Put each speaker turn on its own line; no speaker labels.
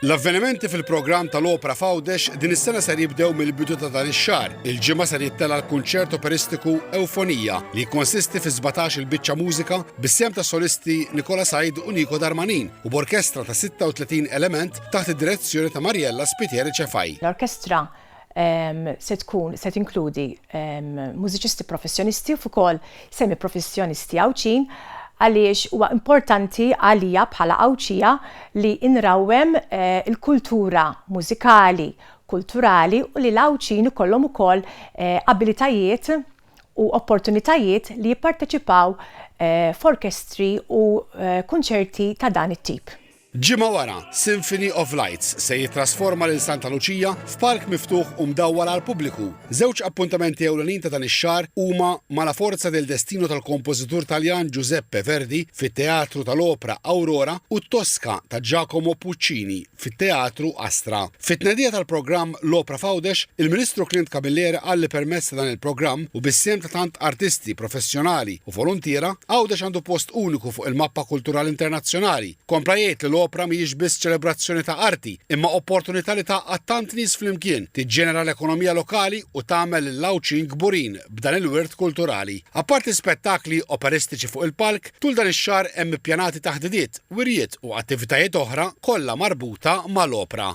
L-avvenimenti fil-programm tal-opra f'Għawdex din is-sena ser jibdew mill-bidu ta' dan ix-xahar. Il-Ġimgħa ser jittella' l-kunċert operistiku Eufonia li jikkonsisti fi 17 il-biċċa mużika bis-sehem tas-solisti Nicola Said u Nico Darmanin u b'orkestra ta' 36 element taħt id-direzzjoni ta' Mariella Spiteri Cefai.
L-orkestra se tkun se tinkludi mużiċisti professjonisti u ukoll semi-professjonisti Għawdxin għaliex huwa importanti għalija bħala Għawdxija li nrawwem il-kultura mużikali, kulturali u li l-Għawdxin ikollhom ukoll abilitajiet u opportunitajiet li jipparteċipaw f'orkestri u kunċerti ta' dan it-tip.
Ġimgħa wara, Symphony of Lights se jittrasforma lil Santa Luċija f'park miftuħ u mdawwar għall-pubbliku. Żewġ appuntamenti ewlenin ta' dan ix-xahar huma Ma la forza del destino tal-kompożitur Taljan Giuseppe Verdi fit-Teatru tal-Opra Aurora u Tosca ta' Giacomo Puccini fit-Teatru Astra. Fit-tnedija tal-programm L-Opra f'Għawdex, il-Ministru Clint Camilleri qal li permezz ta' dan il-programm u bis-sehem ta' tant artisti professjonali u voluntiera, Għawdex għandu post uniku fuq il-mappa kulturali internazzjonali. Kompla jgħid li l-opra mhijiex biss ċelebrazzjoni ta' arti, imma opportunità li tgħaqqad tant nies flimkien, tiġġenera l-ekonomija lokali u tagħmel lill-Għawdxin kburin b'dan il-wirt kulturali. Apparti spettakli operistiċi fuq il-palk, tul dan ix-xahar hemm ippjanati taħdidiet, wirjiet u attivitajiet oħra kollha marbuta mal-opra.